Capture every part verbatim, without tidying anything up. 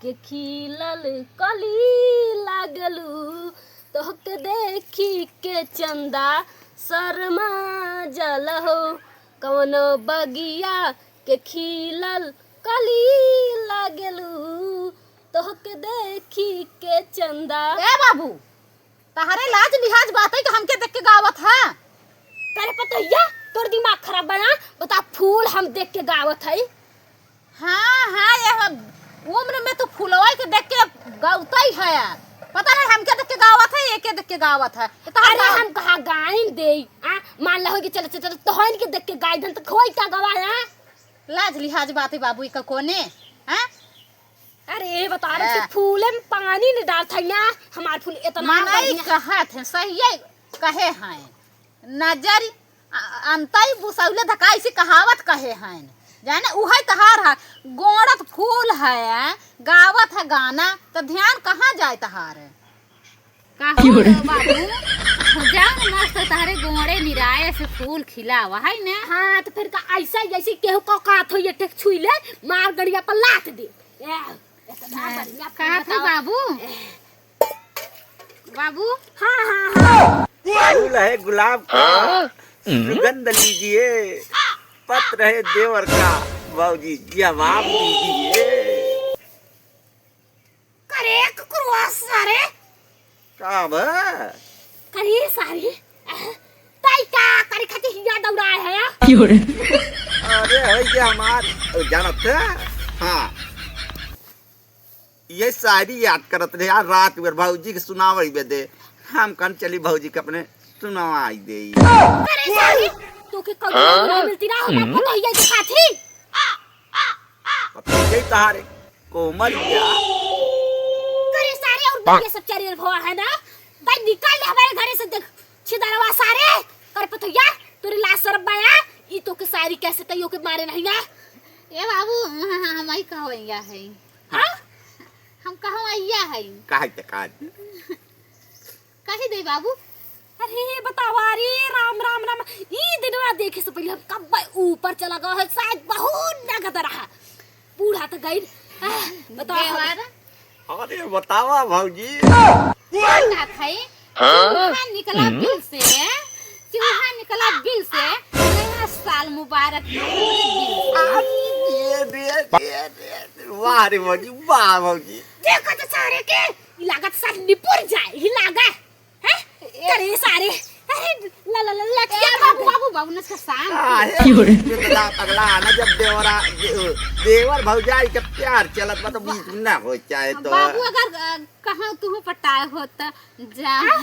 के खिलल कली लागलू, तोहके देखी के चंदा शर्मा जल हो। कवनो बगिया के खिलल कली लागलू, तोहके देखी के चंदा। ए बाबू, तहरे लाज लिहाज बात है कि हमके देख के गावत है? अरे पतोहिया, तोर दिमाग खराब बा ना? बता, फूल हम देख के गावत है। हाँ, हाँ, यह उम्र में तो फुलवा के देख के गावत ही है यार। पता नहीं हमके देख के गावत है, एके देख के गावत है। ये तो हम अरे गावत हम कहाँ गाइन दे? आ, मान ला हो कि चल, चल, चल, तोहन के देख के गाय धन तो खोई का गवा है? लाज लिहाज बात है बाबू, इका कोने? हाँ? अरे, ये बता रहे हाँ। कि फूले में पानी नहीं डालत है ना, हमार फूल इतना मनई बढ़िया। कहत हैं, सही है, कहे हैं, नजर अ-, अंतई बुसौले धकाई से कहावत कहे हैं, जाने उहै तहार है, गोड़त फूल है, गावत है गाना, तो ध्यान कहाँ जाए तहार? का हो क्यों रे? लो बाबू, जाओ ना मस्त तहरे गोड़े निराए से फूल खिलावा है ना। हाँ, तो फिर का ऐसा, ऐसे केहू का कात हो ये टेक छुई ले, मार गड़िया पर लात दे। ए, इतना हाँ, बढ़िया फूल कहा थे बताओ। बाबू? बाबू? हाँ, हाँ, हाँ। फूल है गुलाब का, सुगंध लीजिए, पत्र है देवर का, बाबूजी जवाब दीजिए। करे कुकुरवा सारे। का बा? करे सारे। ताई का करे खातिर हिया दौड़ाए है? क्यों रे? अरे, है क्या हमार जानत है? हाँ। ये शायरी याद करत रहे यार, रात भर भौजी के सुनावे बदे। हम कहन चली भौजी के अपने सुनवाई दे। अरे सारी, तोके कौनो ना मिलती ना हो, बाप तो ये दिखाती। पता नहीं तहारे कोमल क्या? अरे सारे और ये सब चरियर भवा है ना? भाई निकाल ले हमारे घरे से देख, छिदरवा सारे। कर पतो यार, तोरे लाज शरम बा यार, ई तोके शायरी कैसे तैयो के मारे नहीं ना? ए बाबू, हाँ, हाँ, हम आई कहवैया है। हाँ? हम कहवैया है। काहे के काज? कही दे बाबू। अरे बतावा रे, राम, राम, राम। ई दिनवा देखे से पहिले हम कब ऊपर चला गवा है, शायद बहुत नगद रहा। बूढ़ा तो गई। आह, बतावा देवर। हम। अरे बतावा भौजी। का खाई? हाँ? चूहा निकला बिल से, चूहा निकला बिल से, नया साल मुबारक हो, बिल से। अरे दे, दे, दे, दे, दे। वाह रे भौजी, वाह भौजी। देखो तो सारे के, ई लागत सर निपुर जाए, ही लागा। हैं? ए। करे सारे। अरे, ला, ला, ला, लठिया ए, बाबू, बाबू, बाबू, नचका शांत। काहे? क्यों रे? ये तो पगला ना, जब देवरा, दे-, देवर भौजाई के प्यार चलत बा तो बीच में ना हो चाहे तो। बाबू, अगर, अ, कहूँ तू पटाए हो तो जा। हाँ?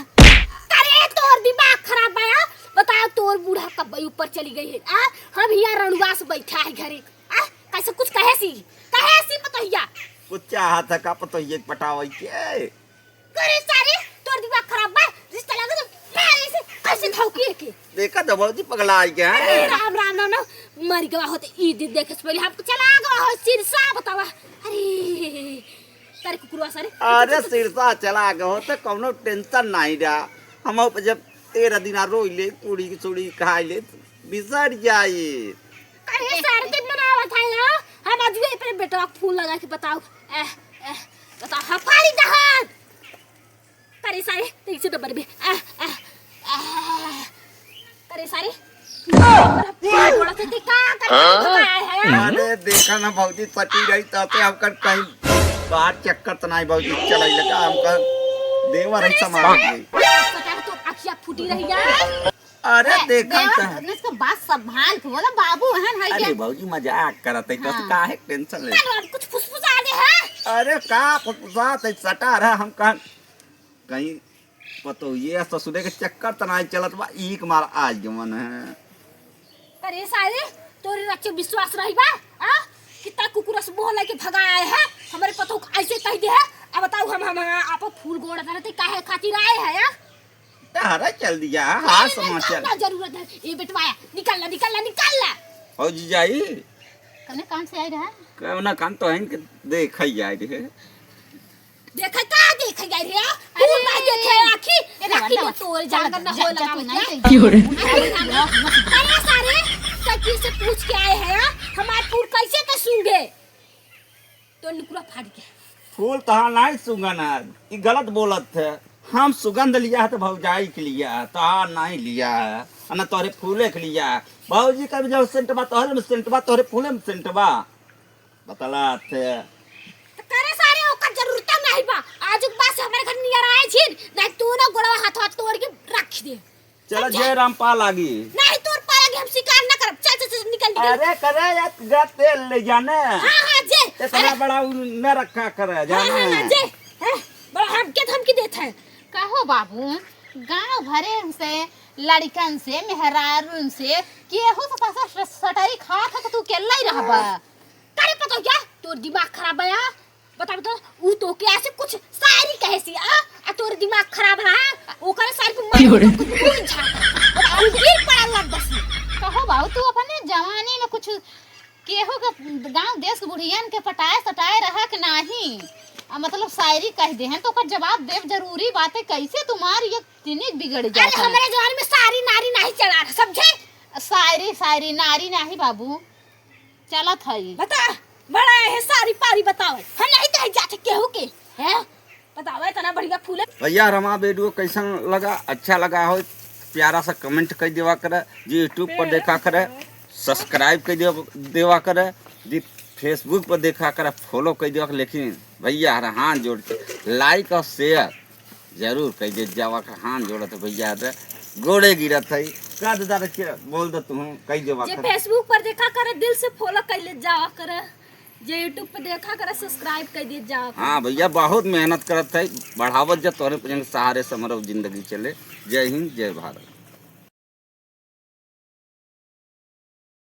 अरे, तोर दिमाग खराब बा, हाँ? बताओ, तोर बूढ़ा कब ऊपर चली गई है? आ? हम यहाँ रणुआ से बैठा है घरे। आ? कैसे कुछ कहे सी? कहे सी पतोहिया? कुछ चाहत है का पतोहिया के पटावे के? करे सारे, तोर दिमाग खराब बा, रिश्ता लगा तो मारे से कैसे धौकी के। देखा तो भौजी पगला आई के, हैं? अरे राम, राम, राम, राम, मर गवा होते ई दिन देखे से पहिले हमको चला गवा हो सिरसा बतावा। अरे, तारे कुकुरवा सारे। अरे सिरसा चला गवा होते कौनो tension नहीं रहा। हम जब तेरह दिना रोई ले, पूड़ी की चूड़ी खाई ले, बिसर जाई। अरे सारे दिन मनावत है ना, हम आज ये अपने बेटवा के फूल लगा के बताओ। ए, ए, बताओ, हफारी दहन। करे सारे, तेईस नंबर में। आ, आ, आ। करे सारे। बड़ा से ते का कर रहा है? अरे देखा ना भौजी, सटी रही तो ते हमकर कहीं बाहर चक्कर तो नहीं भौजी, चलाई लगा हमकर देवर है समान के। पता है तो अखिया फूटी रही है। अरे ए, देखा देवर, तो। इसको बात संभाल के बोला बाबू, है ना अरे क्या? भौजी मजाक करत है, तो हाँ। काहे tension ले? चलो, अब कुछ फुसफुसा दे है। अरे का फुसफुसात है, सटा रहा हम कहा कहीं पतोहिए ससुरे के चक्कर त नाई चलत बा, ई के मार आज जवन है। अरे सारे, तोरे रच्चे विश्वास रही बा, आ? कितना कुकुर से मुंह लेके भगाए है, हमारे पतोह को ऐसे कह दे है। अब बताओ हम, हम, हम आप फूल गोड़ धरते काहे खातिर आए है, आ? तहरा चल दिया, हाल अरे समाचार। का जरूरत है? ये बेटवाया, निकल ला, निकल ला, निकल ला। हो जीजाई। कौने काम से आए रहा? कौना काम तो है इनके देखे जाए रहे। देखे का देखे जाए रे? अरे, तू ना देखे आखी, ए, आखी में तोर जा, जांगर ना जा, हो जा, लगा तू में नहीं क्या? कहीं। क्यों रे? अरे, अरे, अरे, सारे, सच्ची से पूछ के आए हैं, हाँ? हमार फूल कैसे के सूंघे? तो निकुरा फाड़ के। फूल तोहार नाहीं सुगन है, ई गलत बोलत है। हम सुगंध लिया है तो भौजाई के लिया है, तोहार नाहीं लिया है, आ ना तोहरे फूले के लिया है। भौजी का भी जब सेंट बा तोहरे में सेंट बा, तोहरे फूले में सेंट बा। बतलात है। तो करे सारे ओकर जरूरत नाहीं बा। आज के बाद से हमारे घर नियर आए झिन, नाहीं तू ना गोड़वा हाथ हाथ तोड़ के रख दे। चला, चल जा। जय राम पा लागी। नाहीं, तोर पा लागी, हम शिकार ना करब। चल, चल, चल, निकल, निकल। अरे, करे या गा तेल ले जाने। हाँ, हाँ, जे। इतना अरे। बड़ा उ न रखा करे, हाँ, जाने। हाँ, हाँ, जे। हैं, बड़ा हमके धमकी देत है। कहो बाबू, गाँव भरे से, लड़िकन से, मेहरारून से, केहू से पासा स-, सटाई खात है कि तू अकेला ही रहबा? करे पता क्या? तोर दिमाग खराब है, हाँ? बता, बता, ऊ तोके ऐसे कुछ शायरी कहे सी, आ? आ तोर दिमाग खराब है, हाँ? ओकरे शायरी पे मार क्यों रे? दो, कुछ बोल झा। बता, हम गिर पड़ल लग बस। कहो बाबू, तू अपने जवानी में कुछ केहू के गाँव देश के बुढ़ियन के पटाए सटाए रहा के नाही? आ मतलब शायरी कह दे हैं तो ओकर जवाब देव जरूरी बात है, कैसे तुम्हार ये तिनिक बिगड़ अरे, जाता है? हमरे जवानी में सारी नारी नाहीं चला रहा, समझे? शायरी, शायरी, नारी नाही बाबू। चलत हई। बता, बड़ा है सारी पारी बतावे। हम नहीं कहे जाते केहू के, हैं? बतावे इतना बढ़िया फूले। भैया, हमारा वीडियो कैसन लगा? अच्छा लगा हो, प्यारा सा कमेंट कर देवा करे। जी YouTube पर देखा करे, सब्सक्राइब कर देवा, देवा करे। जी Facebook पर देखा करे, फॉलो कर देवा करे। लेकिन भैया, हमारा हाथ जोड़ के लाइक और शेयर जरूर कह दे जावा कर, हाथ जोड़त है भैया, रे गोड़े गिरत है। का दे दादा के बोल दे तू, कह देवा जे कर। Facebook पर देखा करे, दिल से फॉलो कर ले जावा करे, जे YouTube पे देखा करे, सब्सक्राइब कर दे जावा करे। हाँ भैया, बहुत मेहनत करत है, बढ़ावत जा तोरे सहारे से हमारा जिंदगी चले। जय हिंद, जय भारत।